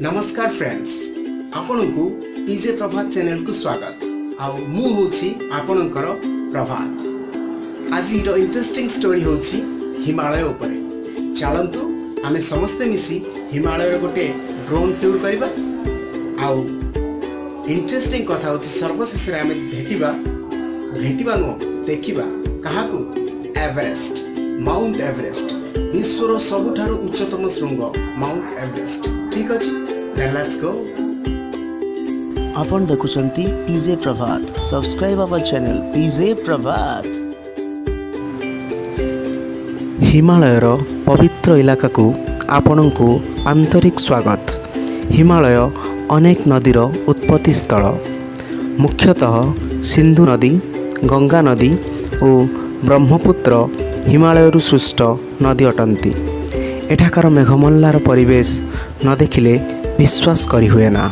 ନମସ୍କାର ଫ୍ରେଣ୍ଡସ୍, ଆପଣଙ୍କୁ ପିଜେ ପ୍ରଭାତ ଚ୍ୟାନେଲକୁ ସ୍ୱାଗତ। ଆଉ ମୁଁ ହେଉଛି ଆପଣଙ୍କର ପ୍ରଭାତ। ଆଜିର ଇଣ୍ଟରେଷ୍ଟିଂ ଷ୍ଟୋରି ହେଉଛି ହିମାଳୟ ଉପରେ। ଚାଲନ୍ତୁ, ଆମେ ସମସ୍ତେ ମିଶି ହିମାଳୟର ଗୋଟେ ଡ୍ରୋନ୍ ଟୁର୍ କରିବା। ଆଉ ଇଣ୍ଟରେଷ୍ଟିଂ କଥା ହେଉଛି, ସର୍ବଶେଷରେ ଆମେ ଭେଟିବା, ଭେଟିବା ନୁହଁ, ଦେଖିବା କାହାକୁ? ଏଭରେଷ୍ଟ, ମାଉଣ୍ଟ ଏଭରେଷ୍ଟ, ବିଶ୍ୱର ସବୁଠାରୁ ଉଚ୍ଚତମ ଶୃଙ୍ଗ ମାଉଣ୍ଟ ଏଭରେଷ୍ଟ। ଠିକ୍ ଅଛି, then let's go. ଆପଣ ଦେଖୁଛନ୍ତି PJ Prabhat. Subscribe our channel PJ Prabhat. ହିମାଳୟର ପବିତ୍ର ଇଲାକାକୁ ଆପଣଙ୍କୁ ଆନ୍ତରିକ ସ୍ୱାଗତ। ହିମାଳୟ ଅନେକ ନଦୀର ଉତ୍ପତ୍ତି ସ୍ଥଳ। ମୁଖ୍ୟତଃ ସିନ୍ଧୁ ନଦୀ, ଗଙ୍ଗା ନଦୀ ଓ ବ୍ରହ୍ମପୁତ୍ର ହିମାଳୟରୁ ସୃଷ୍ଟ ନଦୀ ଅଟନ୍ତି। ଏଠାକାର ମେଘମଲ୍ଲାର ପରିବେଶ ନ ଦେଖିଲେ ବିଶ୍ୱାସ କରିହୁଏ ନା।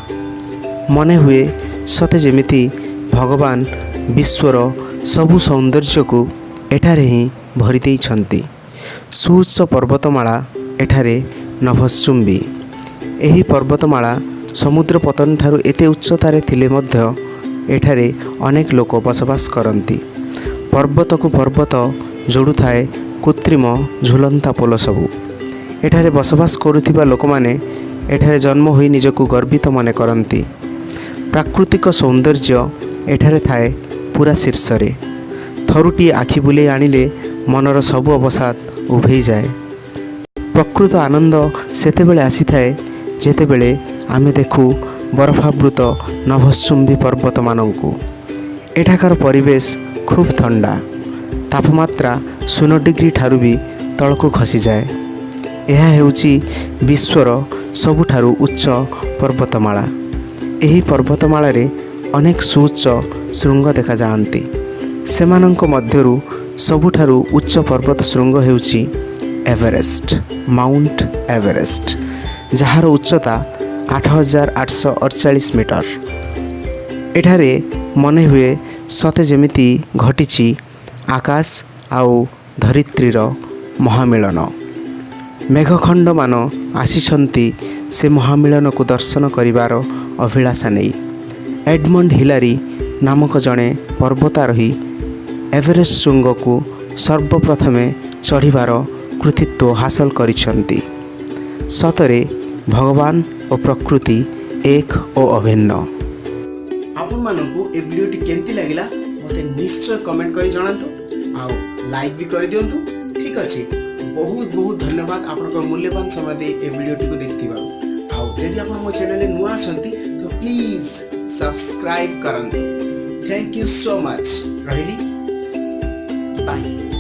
ମନେ ହୁଏ ସତେ ଯେମିତି ଭଗବାନ ବିଶ୍ୱର ସବୁ ସୌନ୍ଦର୍ଯ୍ୟକୁ ଏଠାରେ ହିଁ ଭରି ଦେଇଛନ୍ତି। ସୁଉଚ୍ଚ ପର୍ବତମାଳା ଏଠାରେ ନଭଶ୍ଚୁମ୍ବୀ। ଏହି ପର୍ବତମାଳା ସମୁଦ୍ର ପତନଠାରୁ ଏତେ ଉଚ୍ଚତାରେ ଥିଲେ ମଧ୍ୟ ଏଠାରେ ଅନେକ ଲୋକ ବସବାସ କରନ୍ତି। ପର୍ବତକୁ ପର୍ବତ ଯୋଡ଼ୁଥାଏ କୃତ୍ରିମ ଝୁଲନ୍ତା ପୋଲ ସବୁ। ଏଠାରେ ବସବାସ କରୁଥିବା ଲୋକମାନେ ଏଠାରେ ଜନ୍ମ ହୋଇ ନିଜକୁ ଗର୍ବିତ ମନେ କରନ୍ତି। ପ୍ରାକୃତିକ ସୌନ୍ଦର୍ଯ୍ୟ ଏଠାରେ ଥାଏ ପୁରା ଶୀର୍ଷରେ। ଥରୁଟିଏ ଆଖି ବୁଲେଇ ଆଣିଲେ ମନର ସବୁ ଅବସାଦ ଉଭେଇଯାଏ। ପ୍ରକୃତ ଆନନ୍ଦ ସେତେବେଳେ ଆସିଥାଏ, ଯେତେବେଳେ ଆମେ ଦେଖୁ ବରଫାବୃତ ନଭଶ୍ଚୁମ୍ବୀ ପର୍ବତମାନଙ୍କୁ। ଏଠାକାର ପରିବେଶ ଖୁବ୍ ଥଣ୍ଡା। ତାପମାତ୍ରା 0 ଡିଗ୍ରୀ ଠାରୁ ବି ତଳକୁ ଖସିଯାଏ। ଏହା ହେଉଛି ବିଶ୍ୱର ସବୁଠାରୁ ଉଚ୍ଚ ପର୍ବତମାଳା। ଏହି ପର୍ବତମାଳାରେ ଅନେକ ସୁଉଚ୍ଚ ଶୃଙ୍ଗ ଦେଖାଯାଆନ୍ତି। ସେମାନଙ୍କ ମଧ୍ୟରୁ ସବୁଠାରୁ ଉଚ୍ଚ ପର୍ବତ ଶୃଙ୍ଗ ହେଉଛି ଏଭରେଷ୍ଟ, ମାଉଣ୍ଟ ଏଭରେଷ୍ଟ, ଯାହାର ଉଚ୍ଚତା 8848 ମିଟର। ଏଠାରେ ମନେ ହୁଏ ସତେ ଯେମିତି ଘଟିଛି ଆକାଶ ଆଉ ଧରିତ୍ରୀର ମହାମିଳନ। ମେଘଖଣ୍ଡମାନ ଆସିଛନ୍ତି ସେ ମହାମିଳନକୁ ଦର୍ଶନ କରିବାର ଅଭିଳାଷା ନେଇ। ଏଡମଣ୍ଡ ହିଲାରୀ ନାମକ ଜଣେ ପର୍ବତାରୋହୀ ଏଭରେଷ୍ଟ ଶୃଙ୍ଗକୁ ସର୍ବପ୍ରଥମେ ଚଢ଼ିବାର କୃତିତ୍ୱ ହାସଲ କରିଛନ୍ତି। ସତରେ ଭଗବାନ ଓ ପ୍ରକୃତି ଏକ ଓ ଅଭିନ୍ନ। ଆପଣମାନଙ୍କୁ ଏ ଭିଡ଼ିଓଟି କେମିତି ଲାଗିଲା, ମୋତେ ନିଶ୍ଚୟ କମେଣ୍ଟ କରି ଜଣାନ୍ତୁ ଆଉ ଲାଇକ୍ ବି କରିଦିଅନ୍ତୁ। ଠିକ୍ ଅଛି, ବହୁତ ବହୁତ ଧନ୍ୟବାଦ ଆପଣଙ୍କ ମୂଲ୍ୟବାନ ସମୟ ଦେଇ ଏ ଭିଡ଼ିଓଟିକୁ ଦେଖିଥିବାରୁ। ଆଉ ଯଦି ଆପଣ ମୋ ଚ୍ୟାନେଲରେ ନୂଆ ଅଛନ୍ତି ତ ପ୍ଲିଜ୍ ସବସ୍କ୍ରାଇବ୍ କରନ୍ତୁ। Thank you so much. ରହିଲି, ବାଏ।